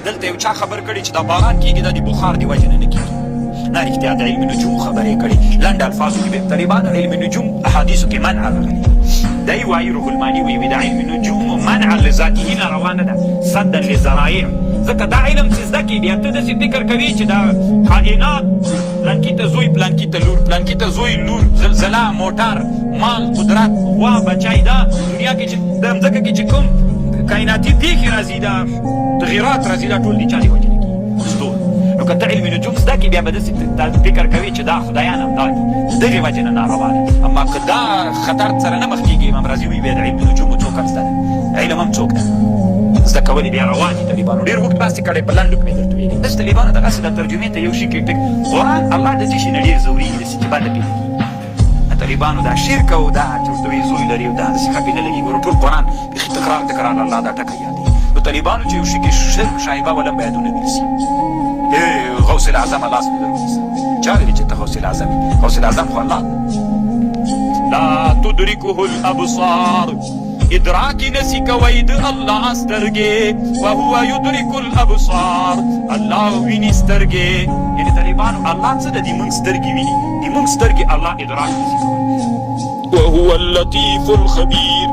دلته یو چا خبر کړی چې دا باران کیږي، دا د بخار د وجې نه نه کیږي. نه، رښتیا د علم نجوم خبرې کړي لنډ الفاظو کې به طالبانو علم نجوم احادیثو کې منع راغلي. دی وایي، روح المانی وایي، د علم نجوم منع لذاته ناروا نه ده، سدا لذرایع، ځکه دا علم چې زده کړي، بیا ته داسې فکر کوي چې دا کائنات، پلانکي ته زوی، پلانکي ته لور، پلانکي ته زوی، لور، زلزله، موټر، مال، قدرت، غوا، بچی، دا دنیا کې چې د مځکه کې چې کوم کائناتي پیښې راځي، دا تغیرات راځي، دا ټول د چا د وجې نه کېږي؟ ستور. نو که ته علم نجوم زده کړې، بیا به داسې فکر کوي چې دا خدایان همدا دي، دغې وجې نه ناروا ده. اما که دا خطر سره نه مخ کېږي، امام رازي وایي، بیا د علم نجومو څوک هم زده ده، علم هم څوک ده زده کول بیا روا دي. طالبانو ډېر اوږد بحث کړی، په لنډو کې مې درته ویلي. داسې طالبانو دغسې د ترجمې ته یو شي کې ټک قرآن الله د څه شي نه ډېر ځورېږي، داسې چې بده پرې لګېږي. طالبانو دا شرک او دا چې ورته وایي زوی لري او دا داسې ښه پرې نه لګېږي. ګوره، ټول قرآن بیخي تکرار تکرار الله دا ټکی یادوي. نو طالبانو چې یو شي کې شرک شایبه ولم باید ونه ویل سي. غوث الاعظم، لاس مې در ونیسه. چا ویلي چې ته غوث الاعظم یې؟ غوث الاعظم خو الله. لا تدرکه الابصار، ادراک نسی کوي د الله سترګې. وهو یدرک الابصار، الله ویني سترګې. یعنی طالبانو، الله څه د موږ سترګې ویني، د موږ سترګې الله ادراک نسی کوي. وهو اللطيف الخبير.